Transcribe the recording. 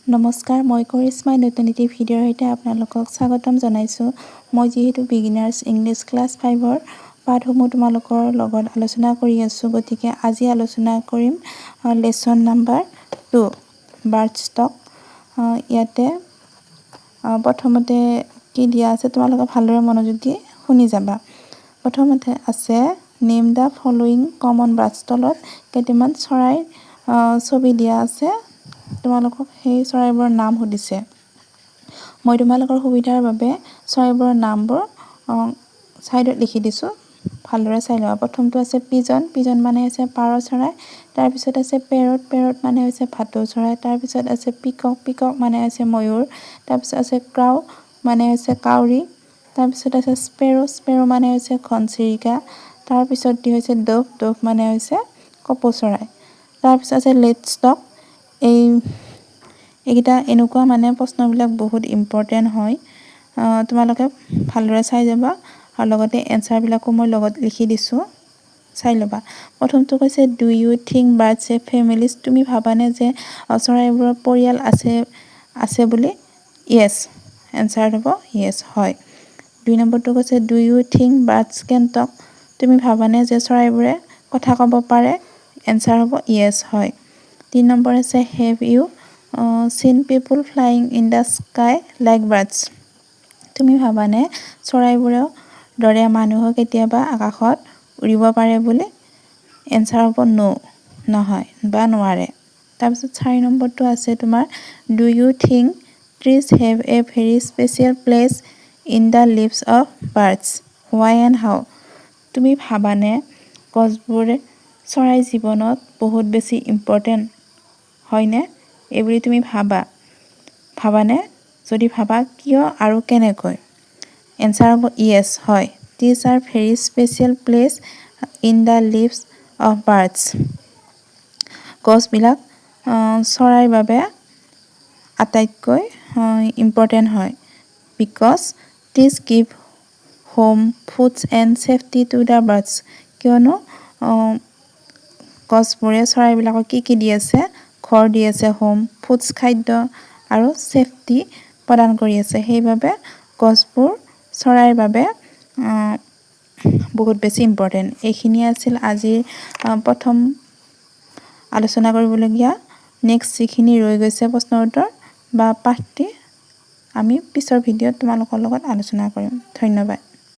নমস্কাৰ, মই কৰিশ্মাই নতুন এটি ভিডিঅ'ৰ সৈতে আপোনালোকক স্বাগতম জনাইছোঁ। মই যিহেতু বিগিনাৰ্ছ ইংলিছ ক্লাছ 5ৰ পাঠসমূহ তোমালোকৰ লগত আলোচনা কৰি আছোঁ, গতিকে আজি আলোচনা কৰিম lesson number 2, "Birds Talk"। ইয়াতে প্ৰথমতে কি দিয়া আছে, তোমালোকে ভালদৰে মনোযোগ দি শুনি যাবা। প্ৰথমতে আছে, "Name the following common birds." তলত কেইটামান চৰাইৰ ছবি দিয়া আছে, তোমালোকক সেই চৰাইবোৰৰ নাম সুধিছে। মই তোমালোকৰ সুবিধাৰ বাবে চৰাইবোৰৰ নামবোৰ ছাইডত লিখি দিছোঁ, ভালদৰে চাই ল'বা। প্ৰথমটো আছে পিজন। পিজন মানে হৈছে পাৰ চৰাই। তাৰপিছত আছে পেৰট। পেৰট মানে হৈছে ভাটৌ চৰাই। তাৰপিছত আছে পিকক। পিকক মানে হৈছে ময়ূৰ। তাৰপিছত আছে ক্ৰাউ, মানে হৈছে কাউৰী। তাৰপিছত আছে স্পেৰ'। স্পেৰ' মানে হৈছে ঘনচিৰিকা। তাৰপিছতটি হৈছে ডভ। ডভ মানে হৈছে কপৌ চৰাই। তাৰপিছত আছে "Let's talk"। এইকেইটা এনেকুৱা মানে প্ৰশ্নবিলাক বহুত ইম্পৰ্টেণ্ট হয়। তোমালোকে ভালদৰে চাই যাবা আৰু লগতে এনচাৰবিলাকো মই লগত লিখি দিছোঁ, চাই ল'বা। প্ৰথমটো কৈছে, "Do you think birds have families?" তুমি ভাবানে যে চৰাইবোৰৰ পৰিয়াল আছে বুলি? য়েছ, এনচাৰ হ'ব য়েছ, হয়। দুই নম্বৰটো কৈছে, "Do you think birds can talk?" তুমি ভাবানে যে চৰাইবোৰে কথা ক'ব পাৰে? এনচাৰ হ'ব য়েছ, হয়। তিনি নম্বৰ আছে, "Have you seen people flying in the sky like birds?" তুমি ভাবানে চৰাইবোৰৰ দৰে মানুহো কেতিয়াবা আকাশত উৰিব পাৰে বুলি? এনচাৰ হ'ব ন', নহয় বা নোৱাৰে। তাৰপিছত চাৰি নম্বৰটো আছে তোমাৰ, "Do you think trees have a very special place in the lives of birds? Why and how?" তুমি ভাবানে গছবোৰে চৰাই জীৱনত বহুত বেছি ইম্পৰ্টেণ্ট হয়নে, এইবুলি তুমি ভাবানে? যদি ভাবা, কিয় আৰু কেনেকৈ? এনচাৰ হ'ব য়েছ, হয়। Trees are very special place in the lives of birds. গছবিলাক চৰাইৰ বাবে আটাইতকৈ ইম্পৰ্টেণ্ট হয়, because trees give home, foods and safety to the birds. কিয়নো গছবোৰে চৰাইবিলাকক কি কি দি আছে? ঘৰ দি আছে, হোম, ফুডছ, খাদ্য আৰু ছেফটি প্ৰদান কৰি আছে। সেইবাবে গছবোৰ চৰাইৰ বাবে বহুত বেছি ইম্পৰ্টেণ্ট। এইখিনিয়ে আছিল আজিৰ প্ৰথম আলোচনা কৰিবলগীয়া। নেক্সট যিখিনি ৰৈ গৈছে প্ৰশ্নৰ উত্তৰ বা পাঠটি, আমি পিছৰ ভিডিঅ'ত তোমালোকৰ লগত আলোচনা কৰিম। ধন্যবাদ।